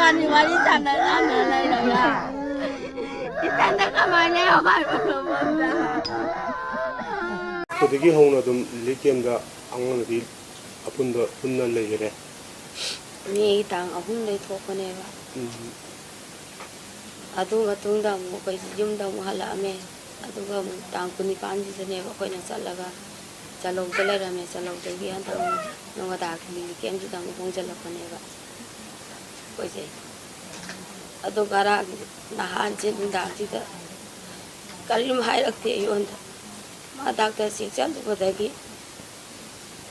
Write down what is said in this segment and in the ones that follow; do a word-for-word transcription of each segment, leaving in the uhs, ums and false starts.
ꯋꯥꯔꯤ ꯁꯥꯟꯅ ꯁꯥꯟꯅ ꯂꯩꯔꯒ ꯏꯊꯟꯗ ꯀꯃꯥꯏꯅ ꯂꯩꯌꯣ ꯍꯥꯏꯕꯅꯣ ꯃꯣꯏꯗ? ꯑꯗꯨꯗꯒꯤ ꯍꯧꯅ ꯑꯗꯨꯝ ꯔꯤꯂꯤꯐ ꯀꯦꯝꯗ ꯑꯉꯥꯡ ꯅꯨꯄꯤ ꯑꯄꯨꯟꯕ ꯄꯨꯟꯅ ꯂꯩꯈꯔꯦ꯫ ꯃꯦꯒꯤ ꯇꯥꯡ ꯑꯍꯨꯝꯗꯩ ꯊꯣꯛꯄꯅꯦꯕ꯫ ꯎꯝ꯫ ꯑꯗꯨ ꯃꯇꯨꯡꯗ ꯑꯃꯨꯛ ꯑꯩꯈꯣꯏ ꯌꯨꯝꯗ ꯑꯃꯨꯛ ꯍꯜꯂꯛꯑꯝꯃꯦ꯫ ꯑꯗꯨꯒ ꯑꯃꯨꯛ ꯇꯥꯡ ꯀꯨꯟꯅꯤꯄꯥꯟꯁꯤꯗꯅꯦꯕ ꯑꯩꯈꯣꯏꯅ ꯆꯠꯂꯒ ꯆꯂꯧꯗ ꯂꯩꯔꯝꯃꯦ꯫ ꯆꯂꯧꯗꯒꯤ ꯍꯟꯗꯛ ꯑꯃꯨꯛ ꯅꯣꯉꯣꯗꯥꯒꯤ ꯔꯤꯂꯤꯐ ꯀꯦꯝꯁꯤꯗ ꯑꯃꯨꯛ ꯍꯣꯡꯖꯜꯂꯛꯄꯅꯦꯕ ꯑꯩꯈꯣꯏꯁꯦ꯫ ꯑꯗꯣ ꯉꯔꯥꯡ ꯅꯍꯥꯟꯁꯦ ꯅꯨꯡꯗꯥꯡꯁꯤꯗ ꯀꯔꯤꯝ ꯍꯥꯏꯔꯛꯇꯦ ꯑꯩꯉꯣꯟꯗ꯫ ꯃꯥ ꯗꯥꯛꯇꯔ ꯆꯦꯛ ꯆꯠꯂꯨꯕꯗꯒꯤ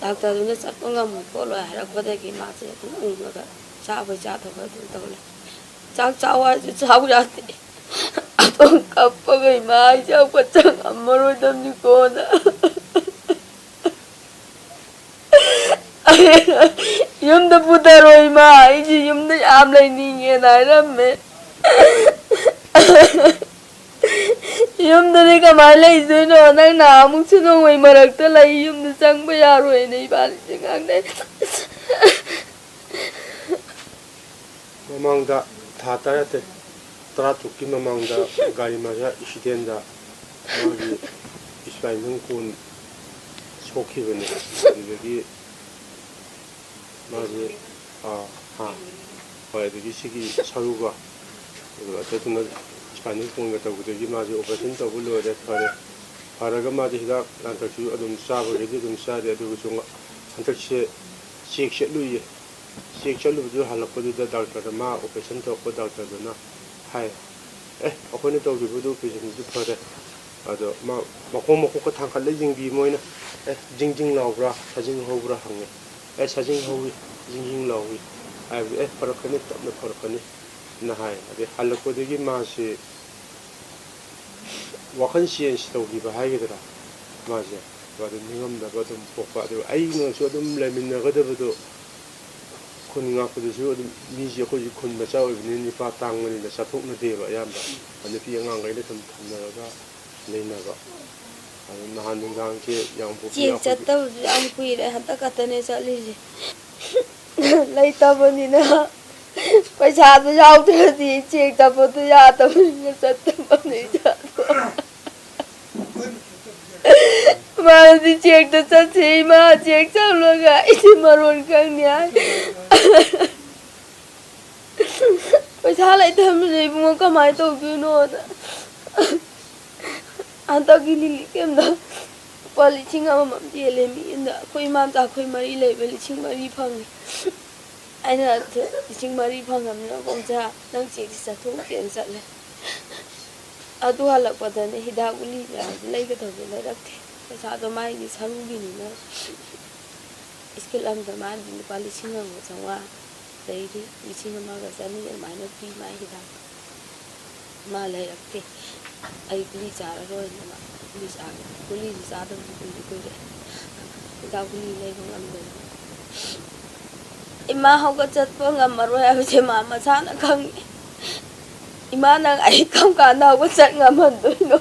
ꯗꯥꯛꯇꯔꯗꯨꯅ ꯆꯠꯄ ꯉꯝꯃꯣꯏ ꯈꯣꯠꯂꯣꯏ ꯍꯥꯏꯔꯛꯄꯗꯒꯤ ꯃꯥꯁꯦ ꯑꯗꯨꯝ ꯎꯪꯉꯒ ꯆꯥꯕꯣꯏ ꯆꯥꯗꯕꯣꯏ ꯑꯗꯨꯝ ꯇꯧ ꯂꯩ꯫ ꯆꯥꯛ ꯆꯥꯎ ꯍꯥꯏꯔꯁꯨ ꯆꯥꯎ ꯌꯥꯗꯦ꯫ ꯑꯗꯨꯝ ꯀꯞꯄꯒ "ꯏꯃꯥ, ꯑꯩꯁꯦ ꯑꯃꯨꯛꯀ ꯆꯪꯉꯝꯃꯔꯣꯏꯗꯕꯅꯤꯀꯣꯅ" ꯌꯨꯝꯗ ꯄꯨꯊꯔꯣ ꯏꯃꯥ, ꯑꯩꯁꯦ ꯌꯨꯝꯗ ꯌꯥꯝ ꯂꯩꯅꯤꯡꯉꯦꯅ ꯍꯥꯏꯔꯝꯃꯦ꯫ ꯌꯨꯝꯗꯗꯤ ꯀꯃꯥꯏꯅ ꯂꯩꯗꯣꯏꯅꯣ? ꯅꯪ ꯅꯍꯥꯟꯃꯨꯛꯁꯨ ꯅꯣꯡꯃꯩ ꯃꯔꯛꯇ ꯂꯩ, ꯌꯨꯝꯗ ꯆꯪꯕ ꯌꯥꯔꯣꯏꯅ ꯏꯕꯥꯅꯤꯁꯦ ꯉꯥꯡꯅꯩ꯫ ꯃꯃꯥꯡꯗ ꯊꯥ ꯇꯔꯥꯇꯔꯦꯠ, ꯇꯔꯥꯇꯔꯨꯛꯀꯤ ꯃꯃꯥꯡꯗ ꯒꯥꯔꯤ ꯃꯆꯥ ꯑꯦꯛꯁꯤꯗꯦꯟꯗ ꯃꯥꯒꯤ ꯏꯁꯄꯥꯏꯅꯦꯜ ꯀꯣꯔꯗ ꯁꯣꯛꯈꯤꯕꯅꯦ꯫ ꯑꯗꯨꯗꯒꯤ ꯃꯥꯁꯦ, ꯑꯥ, ꯍꯥ, ꯍꯣꯏ, ꯑꯗꯒꯤ ꯁꯤꯒꯤ ꯁꯔꯨꯒ, ꯑꯗꯨꯒ ꯑꯇꯩꯗꯨꯅ ꯏꯁꯄꯥꯏꯅꯦꯜ ꯀꯣꯔꯗꯀ ꯇꯧꯕꯗꯒꯤ ꯃꯥꯁꯦ ꯑꯣꯄꯔꯦꯁꯟ ꯇꯧꯕ ꯂꯣꯏꯔꯦ, ꯐꯔꯦ꯫ ꯐꯔꯒ ꯃꯥꯁꯦ ꯍꯤꯗꯥꯛ ꯂꯥꯡꯊꯛꯁꯨ ꯑꯗꯨꯝ ꯆꯥꯕꯒꯤꯗꯤ ꯑꯗꯨꯝ ꯆꯥꯔꯤ, ꯑꯗꯨꯒꯁꯨ ꯉ-, ꯍꯟꯗꯛꯁꯦ ꯆꯦꯛ ꯆꯠꯂꯨꯏꯌꯦ꯫ ꯆꯦꯛ ꯆꯠꯂꯨꯕꯗꯨ ꯍꯜꯂꯛꯄꯗꯨꯗ ꯗꯥꯛꯇꯔꯗ, ꯃꯥ ꯑꯣꯄꯔꯦꯁꯟ ꯇꯧꯔꯛꯄ ꯗꯥꯛꯇꯔꯗꯨꯅ ꯍꯥꯏ, "ꯑꯦ, ꯑꯩꯈꯣꯏꯅ ꯇꯧꯈꯤꯕꯗꯨ ꯑꯣꯄꯔꯦꯁꯟꯗꯨꯗꯤ ꯐꯔꯦ, ꯑꯗꯣ ꯃꯥ ꯃꯈꯣꯡ ꯃꯈꯨꯠꯀ ꯊꯥꯡꯒꯠꯂ ꯌꯦꯡꯕꯤ ꯃꯣꯏꯅ, 'ꯑꯦ, ꯖꯤꯡ ꯖꯤꯡ ꯂꯥꯎꯕ꯭ꯔꯥ, ꯁꯥꯖꯤꯡ ꯍꯧꯕ꯭ꯔꯥ?' ꯍꯪꯉꯦ꯫ 'ꯑꯦ, ꯁꯥꯖꯤꯡ ꯍꯧꯏ, ꯖꯤꯡ ꯖꯤꯡ ꯂꯥꯎꯏ' ꯍꯥꯏꯕꯗꯤ, 'ꯑꯦ, ꯐꯔꯛꯀꯅꯤ, ꯇꯞꯅ ꯐꯔꯛꯀꯅꯤꯅ ꯍꯥꯏ꯫ ꯑꯗꯩ ꯍꯜꯂꯛꯄꯗꯒꯤ ꯃꯥꯁꯤ ꯋꯥꯈꯜ ꯆꯦꯟꯖ ꯇꯧꯈꯤꯕ ꯍꯥꯏꯒꯗ꯭ꯔꯥ, ꯃꯥꯁꯦ ꯑꯗꯨ ꯅꯤꯡꯉꯝꯗꯕ ꯑꯗꯨꯝ ꯄꯣꯛꯄ꯫ ꯑꯗꯨꯒ ꯑꯩꯅꯁꯨ ꯑꯗꯨꯝ ꯂꯩꯃꯤꯟꯅꯒꯗꯕꯗꯣ, ꯈꯨꯟ ꯉꯥꯛꯄꯗꯁꯨ ꯑꯗꯨꯝ ꯃꯤꯁꯦ, ꯑꯩꯈꯣꯏꯁꯨ ꯈꯨꯟ ꯃꯆꯥ ꯑꯣꯏꯕꯅꯤꯅ ꯅꯤꯄꯥ ꯇꯥꯡꯕꯅꯤꯅ ꯆꯠꯊꯣꯛꯅꯗꯦꯕ ꯑꯌꯥꯝꯕ꯫ ꯅꯨꯄꯤ ꯑꯉꯥꯡꯈꯩꯅ ꯁꯨꯝ ꯊꯝꯅꯔꯒ ꯂꯩꯅꯕ꯫ ꯑꯗꯨ ꯅꯍꯥꯟ ꯅꯨꯡꯗꯥꯡꯁꯦ ꯌꯥꯝ ꯄꯣꯛꯄꯤ ꯆꯦꯛ ꯑꯩꯈꯣꯏꯒꯤ ꯆꯠꯇꯕꯁꯨ ꯌꯥꯝ ꯀꯨꯏꯔꯦ, ꯍꯟꯗꯛ ꯈꯛꯇꯅꯦ ꯆꯠꯂꯤꯁꯦ꯫ ꯂꯩꯇꯕꯅꯤꯅ ꯄꯩꯁꯥꯗꯣ ꯌꯥꯎꯗ꯭ꯔꯗꯤ ꯆꯦꯛ ꯆꯠꯄꯗꯣ ꯌꯥꯗꯕꯅꯤꯅ ꯆꯠꯇꯕꯅꯦ ꯏꯆꯥꯗꯣ꯫ ꯃꯥꯅꯗꯤ ꯆꯦꯛꯇ ꯆꯠꯁꯦ ꯏꯃꯥ, ꯆꯦꯛ ꯆꯠꯂꯒ ꯑꯩꯗꯤ ꯃꯔꯣꯟ ꯈꯪꯅꯤ ꯍꯥꯏ꯫ ꯄꯩꯁꯥ ꯂꯩꯇꯕꯅꯤꯅ ꯏꯕꯨꯡꯉꯣ ꯀꯃꯥꯏꯅ ꯇꯧꯗꯣꯏꯅꯣꯅ꯫ ꯍꯟꯗꯛꯀꯤ ꯂꯤꯂꯤ ꯀꯦꯝꯗ ꯂꯨꯄꯥ ꯂꯤꯁꯤꯡ ꯑꯃꯃꯝ ꯌꯦꯜꯂꯦ ꯃꯤ ꯑꯃꯗ꯫ ꯑꯩꯈꯣꯏ ꯏꯃꯥ ꯃꯆꯥ ꯑꯩꯈꯣꯏ ꯃꯔꯤ ꯂꯩꯕ ꯂꯤꯁꯤꯡ ꯃꯔꯤ ꯐꯪꯉꯦ꯫ ꯑꯩꯅ ꯂꯤꯁꯤꯡ ꯃꯔꯤ ꯐꯪꯉꯕꯅꯤꯅ ꯄꯣꯝꯆꯥ ꯅꯪ ꯆꯦꯛꯁꯤ ꯆꯠꯊꯣꯛꯀꯦꯅ ꯆꯠꯂꯦ꯫ ꯑꯗꯨ ꯍꯜꯂꯛꯄꯗꯅꯦ ꯍꯤꯗꯥꯛ ꯒꯨꯂꯤ ꯃꯌꯥꯝꯗꯨ ꯂꯩꯒꯗꯕꯗꯣ ꯂꯩꯔꯛꯇꯦ꯫ ꯄꯩꯁꯥꯗꯣ ꯃꯥꯒꯤ ꯁꯔꯨꯒꯤꯅꯤꯅ ꯁ꯭ꯀꯤꯜ ꯑꯃꯗ ꯃꯥꯅ ꯂꯨꯄꯥ ꯂꯤꯁꯤꯡ ꯑꯃꯒ ꯆꯥꯝꯃꯉꯥ ꯂꯩꯔꯤ, ꯂꯤꯁꯤꯡ ꯑꯃꯒ ꯆꯅꯤ ꯑꯗꯨꯃꯥꯏꯅ ꯄꯤ ꯃꯥꯒꯤ ꯍꯤꯗꯥꯛꯇꯣ꯫ ꯃꯥ ꯂꯩꯔꯛꯇꯦ꯫ ꯑꯩ ꯒꯨꯂꯤ ꯆꯥꯔꯔꯣꯏꯅ ꯃꯥ ꯒꯨꯂꯤ ꯆꯥ-, ꯒꯨꯂꯤꯁꯨ ꯆꯥꯗꯕꯁꯨ ꯀꯨꯏꯗꯤ ꯀꯨꯏꯔꯦ꯫ ꯍꯤꯗꯥꯛ ꯒꯨꯂꯤ ꯂꯩꯕ ꯉꯝꯗꯅ꯫ ꯏꯃꯥ ꯍꯧꯒꯠ ꯆꯠꯄ ꯉꯝꯃꯔꯣꯏ ꯍꯥꯏꯕꯁꯦ ꯃꯥ ꯃꯁꯥꯅ ꯈꯪꯉꯤ꯫ "ꯏꯃꯥ, ꯅꯪ ꯑꯩ ꯀꯔꯝ ꯀꯥꯟꯗ ꯍꯧꯒꯠ ꯆꯠ ꯉꯝꯍꯟꯗꯣꯏꯅꯣ?"